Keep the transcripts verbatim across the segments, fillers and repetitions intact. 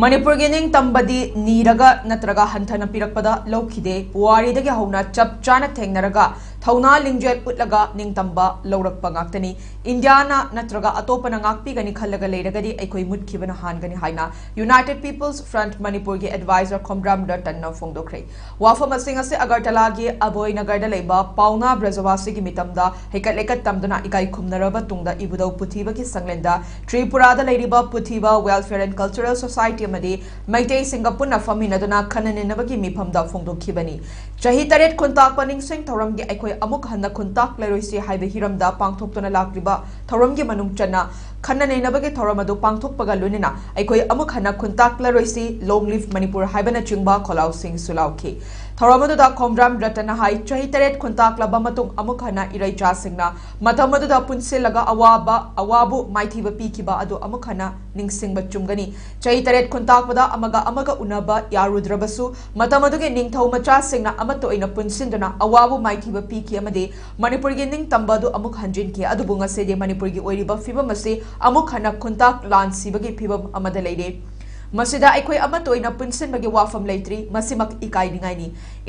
ꯃꯅꯤꯄꯨꯔꯒꯤ ꯅꯤꯡꯇꯝꯕꯗꯤ ꯅꯤꯔꯒ ꯅꯠꯇ꯭ꯔꯒ ꯍꯟꯊꯅ ꯄꯤꯔꯛꯄꯗ ꯂꯧꯈꯤꯗꯦ꯫ ꯄꯨꯋꯥꯔꯤꯗꯒꯤ ꯍꯧꯅ ꯆꯞ ꯆꯥꯅ ꯊꯦꯡꯅꯔꯒ ꯊꯧꯅꯥ ꯂꯤꯡꯖꯦꯜ ꯎꯠꯂꯒ ꯅꯤꯡꯇꯝꯕ ꯂꯧꯔꯛꯄ ꯉꯥꯛꯇꯅꯤ꯫ ꯏꯟꯗꯤꯌꯥꯅ ꯅꯠꯇ꯭ꯔꯒ ꯑꯇꯣꯞꯄꯅ ꯉꯥꯛꯄꯤꯒꯅꯤ ꯈꯜꯂꯒ ꯂꯩꯔꯒꯗꯤ ꯑꯩꯈꯣꯏ ꯃꯨꯠꯈꯤꯕꯅ ꯍꯥꯟꯒꯅꯤ ꯍꯥꯏꯅ United People's Front ꯃꯅꯤꯄꯨꯔꯒꯤ advisor ꯈꯣꯝꯗ꯭ꯔꯥꯝ ꯔꯇꯟꯅ ꯐꯣꯡꯗꯣꯛꯈ꯭ꯔꯦ꯫ ꯋꯥꯐꯝꯁꯤꯡ ꯑꯁꯤ ꯑꯒꯔꯇꯂꯥꯒꯤ ꯑꯕꯣꯏ ꯅꯒꯔꯗ ꯂꯩꯕ ꯄꯥꯎꯅꯥ ꯕ꯭ꯔꯖꯋꯥꯁꯤꯒꯤ ꯃꯤꯇꯝꯗ ꯍꯩꯀꯠ ꯂꯩꯀꯠ ꯇꯝꯗꯨꯅ ꯏꯀꯥꯏ ꯈꯨꯝꯅꯔꯕ ꯇꯨꯡꯗ ꯏꯕꯨꯙꯧ ꯄꯨꯊꯤꯕꯒꯤ ꯁꯪꯂꯦꯟꯗ ꯇ꯭ꯔꯤꯄꯨꯔꯥꯗ ꯂꯩꯔꯤꯕ ꯄꯨꯊꯤꯕ Welfare and Cultural Society ꯑꯃꯗꯤ ꯃꯩꯇꯩꯁꯤꯡꯒ ꯄꯨꯟꯅ ꯐꯝꯃꯤꯟꯅꯗꯨꯅ ꯈꯟꯅ ꯅꯩꯅꯕꯒꯤ ꯃꯤꯐꯝꯗ ꯐꯣꯡꯗꯣꯛꯈꯤꯕꯅꯤ꯫ ꯆꯍꯤ ꯇꯔꯦꯠ ꯈꯨꯟꯇꯥꯛꯄ ꯅꯤꯡꯁꯤꯡ ꯊꯧꯔꯝꯒꯤ ꯑꯩꯈꯣꯏ ꯑꯃꯨꯛ ꯍꯟꯅ ꯈꯨꯟꯇꯥꯛꯂꯔꯣꯏꯁꯤ ꯍꯥꯏꯕ ꯍꯤꯔꯝꯗ ꯄꯥꯡꯊꯣꯛꯇꯨꯅ ꯂꯥꯛꯂꯤꯕ ꯊꯧꯔꯝꯒꯤ ꯃꯅꯨꯡ ꯆꯟꯅ ꯈꯟꯅ ꯅꯩꯅꯕꯒꯤ ꯊꯧꯔꯝ ꯑꯗꯨ ꯄꯥꯡꯊꯣꯛꯄꯒ ꯂꯣꯏꯅꯅ ꯑꯩꯈꯣꯏ ꯑꯃꯨꯛ ꯍꯟꯅ ꯈꯨꯟꯇꯥꯛꯂꯔꯣꯏꯁꯤ, Long Live Manipur ꯍꯥꯏꯕꯅꯆꯤꯡꯕ ꯈꯣꯜꯂꯥꯎꯁꯤꯡꯁꯨ ꯂꯥꯎꯈꯤ꯫ ꯊꯧꯔꯝ ꯑꯗꯨꯗ ꯈꯣꯝꯗ꯭ꯔꯥꯝ ꯔꯇꯟꯅ ꯍꯥꯏ, ꯆꯍꯤ ꯇꯔꯦꯠ ꯈꯨꯟꯇꯥꯛꯂꯕ ꯃꯇꯨꯡ ꯑꯃꯨꯛ ꯍꯟꯅ ꯏꯔꯩꯆꯥꯁꯤꯡꯅ ꯃꯇꯝ ꯑꯗꯨꯗ ꯄꯨꯟꯁꯤꯜꯂꯒ ꯑꯋꯥꯕ, ꯑꯋꯥꯕꯨ ꯃꯥꯏꯊꯤꯕ ꯄꯤꯈꯤꯕ ꯑꯗꯨ ꯑꯃꯨꯛ ꯍꯟꯅ ꯅꯤꯡꯁꯤꯡꯕ ꯆꯨꯝꯒꯅꯤ꯫ ꯆꯍꯤ ꯇꯔꯦꯠ ꯈꯨꯟꯇꯥꯛꯄꯗ ꯑꯃꯒ ꯑꯃꯒ ꯎꯅꯕ ꯌꯥꯔꯨꯗ꯭ꯔꯕꯁꯨ, ꯃꯇꯝ ꯑꯗꯨꯒꯤ ꯅꯤꯡꯊꯧ ꯃꯆꯥꯁꯤꯡꯅ ꯑꯃꯠꯇ ꯑꯣꯏꯅ ꯄꯨꯟꯁꯤꯟꯗꯨꯅ ꯑꯋꯥꯕꯨ ꯃꯥꯏꯊꯤꯕ ꯄꯤꯈꯤ ꯑꯃꯗꯤ ꯃꯅꯤꯄꯨꯔꯒꯤ ꯅꯤꯡꯇꯝꯕ ꯑꯗꯨ ꯑꯃꯨꯛ ꯍꯟꯖꯤꯟꯈꯤ꯫ ꯑꯗꯨꯕꯨ ꯉꯁꯤꯗꯤ ꯃꯅꯤꯄꯨꯔꯒꯤ ꯑꯣꯏꯔꯤꯕ ꯐꯤꯕꯝ ꯑꯁꯤ ꯑꯃꯨꯛ ꯍꯟꯅ ꯈꯨꯟꯇꯥꯛ ꯂꯥꯟ ꯁꯤꯕꯒꯤ ꯐꯤꯕꯝ ꯑꯃꯗ ꯂꯩꯔꯦ꯫ ꯃꯁꯤꯗ ꯑꯩꯈꯣꯏ ꯑꯃꯠꯇ ꯑꯣꯏꯅ ꯄꯨꯟꯁꯤꯟꯕꯒꯤ ꯋꯥꯐꯝ ꯂꯩꯇ꯭ꯔꯤ꯫ ꯃꯁꯤꯃꯛ ꯏꯀꯥꯏꯅꯤꯡꯉꯥꯏꯅꯤ꯫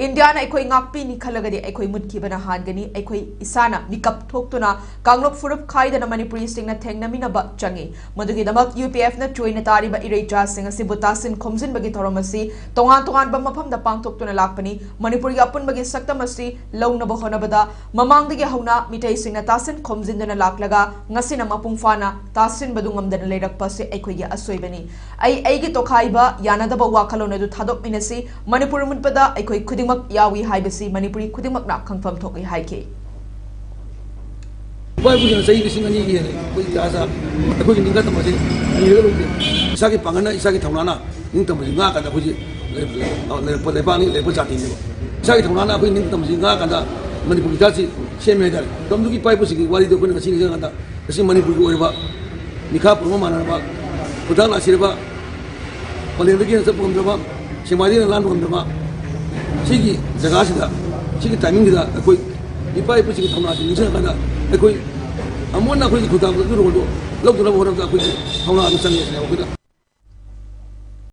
ꯏꯟꯗꯤꯌꯥꯅ ꯑꯩꯈꯣꯏ ꯉꯥꯛꯄꯤꯅꯤ ꯈꯜꯂꯒꯗꯤ ꯑꯩꯈꯣꯏ ꯃꯨꯠꯈꯤꯕꯅ ꯍꯥꯟꯒꯅꯤ꯫ ꯑꯩꯈꯣꯏ ꯏꯁꯥꯅ ꯃꯤꯀꯞ ꯊꯣꯛꯇꯨꯅ ꯀꯥꯡꯂꯨꯞ ꯐꯨꯔꯨꯞ ꯈꯥꯏꯗꯅ ꯃꯅꯤꯄꯨꯔꯤꯁꯤꯡꯅ ꯊꯦꯡꯅꯃꯤꯟꯅꯕ ꯆꯪꯉꯤ꯫ ꯃꯗꯨꯒꯤꯗꯃꯛ UPFꯅ ꯆꯣꯏꯅ ꯇꯥꯔꯤꯕ ꯏꯔꯩꯆꯥꯁꯤꯡ ꯑꯁꯤꯕꯨ ꯇꯥꯁꯤꯟ ꯈꯣꯝꯖꯤꯟꯕꯒꯤ ꯊꯧꯔꯝ ꯑꯁꯤ ꯇꯣꯉꯥꯟ ꯇꯣꯉꯥꯟꯕ ꯃꯐꯝꯗ ꯄꯥꯡꯊꯣꯛꯇꯨꯅ ꯂꯥꯛꯄꯅꯤ꯫ ꯃꯅꯤꯄꯨꯔꯒꯤ ꯑꯄꯨꯟꯕꯒꯤ ꯁꯛꯇꯝ ꯑꯁꯤ ꯂꯧꯅꯕ ꯍꯣꯠꯅꯕꯗ ꯃꯃꯥꯡꯗꯒꯤ ꯍꯧꯅ ꯃꯤꯇꯩꯁꯤꯡꯅ ꯇꯥꯁꯤꯟ ꯈꯣꯝꯖꯤꯟꯗꯨꯅ ꯂꯥꯛꯂꯒ ꯉꯁꯤꯅ ꯃꯄꯨꯡ ꯐꯥꯅ ꯇꯥꯁꯤꯟꯕꯗꯨ ꯉꯝꯗꯅ ꯂꯩꯔꯛꯄ ꯑꯁꯤ ꯑꯩꯈꯣꯏꯒꯤ ꯑꯁꯣꯏꯕꯅꯤ꯫ ꯑꯩ ꯑꯩꯒꯤ ꯇꯣꯈꯥꯏꯕ ꯌꯥꯅꯗꯕ ꯋꯥꯈꯜꯂꯣꯟ ꯑꯗꯨ ꯊꯥꯗꯣꯛꯃꯤꯟꯅꯁꯤ꯫ ꯃꯅꯤꯄꯨꯔ ꯃꯨꯠꯄꯗ ꯑꯩꯈꯣꯏ ꯈꯨꯗꯤꯡꯃꯛ ꯌꯥꯎꯏ ꯍꯥꯏꯕꯁꯤ ꯃꯅꯤꯄꯨꯔꯤ ꯈꯨꯗꯤꯡꯃꯛꯅ ꯈꯪꯐꯝ ꯊꯣꯛꯏ ꯍꯥꯏꯈꯤ꯫ ꯏꯄꯥ ꯏꯄꯨꯁꯤꯡꯅ ꯆꯍꯤ ꯂꯤꯁꯤꯡ ꯑꯅꯤꯒꯤ ꯍꯦꯟꯅ ꯑꯩꯈꯣꯏ ꯏꯇꯤꯍꯥꯁꯇ ꯑꯩꯈꯣꯏꯒꯤ ꯅꯤꯡꯈꯠꯇꯝ ꯑꯁꯤ ꯅꯤꯔꯒ ꯂꯧꯗꯦ꯫ ꯏꯁꯥꯒꯤ ꯄꯥꯡꯒꯜꯅ, ꯏꯁꯥꯒꯤ ꯊꯧꯅꯥꯅ ꯅꯤꯡꯇꯝꯕꯁꯤ ꯉꯥꯛꯑꯀꯥꯟꯗ ꯑꯩꯈꯣꯏꯁꯤ ꯂꯩꯔꯛꯄ ꯂꯩꯕꯥꯛꯅꯤ, ꯂꯩꯔꯛꯄ ꯖꯥꯇꯤꯅꯦꯕ꯫ ꯏꯁꯥꯒꯤ ꯊꯧꯅꯥꯅ ꯑꯩꯈꯣꯏ ꯅꯤꯡꯇꯝꯕꯁꯤ ꯉꯥꯛꯑꯀꯥꯟꯗ ꯃꯅꯤꯄꯨꯔꯒꯤ ꯏꯇꯤꯍꯥꯁꯁꯤ ꯁꯦꯝꯃꯦ ꯍꯥꯏꯇꯥꯔꯦ꯫ ꯃꯇꯝꯗꯨꯒꯤ ꯏꯄꯥ ꯏꯄꯨꯁꯤꯡꯒꯤ ꯋꯥꯔꯤꯗꯣ ꯑꯩꯈꯣꯏꯅ ꯉꯁꯤ ꯅꯤꯡꯁꯤꯡꯉꯀꯥꯟꯗ ꯉꯁꯤ ꯃꯅꯤꯄꯨꯔꯒꯤ ꯑꯣꯏꯔꯕ ꯃꯤꯈꯥ ꯄꯨꯝꯕ ꯃꯥꯟꯅꯔꯕ ꯈꯨꯗꯥꯡ ꯂꯥꯁꯤꯔꯕ ꯄꯂꯦꯟꯗꯒꯤ ꯍꯦꯟꯅ ꯆꯠꯄ ꯉꯝꯗ꯭ꯔꯕ, ꯁꯦꯛꯃꯥꯏꯗꯒꯤ ꯍꯦꯟꯅ ꯂꯥꯟꯕ ꯉꯝꯗ꯭ꯔꯕ, ꯁꯤꯒꯤ ꯖꯒꯥꯁꯤꯗ, ꯁꯤꯒꯤ ꯇꯥꯏꯃꯤꯡꯁꯤꯗ ꯑꯩꯈꯣꯏ ꯏꯄꯥ ꯏꯄꯨꯁꯤꯡꯒꯤ ꯊꯧꯅꯥꯁꯤ ꯅꯤꯡꯁꯤꯡꯉꯀꯥꯟꯗ ꯑꯩꯈꯣꯏ ꯑꯃꯨꯛ ꯍꯟꯅ ꯑꯩꯈꯣꯏꯒꯤ ꯈꯨꯗꯥꯡ ꯑꯗꯨ ꯔꯣꯜꯗꯣ ꯂꯧꯗꯅꯕ ꯍꯣꯠꯅꯕꯗ ꯑꯩꯈꯣꯏꯒꯤ ꯊꯧꯅꯥ ꯑꯗꯨ ꯆꯪꯉꯦ ꯁꯤꯅꯦꯕ ꯑꯩꯈꯣꯏꯗ꯫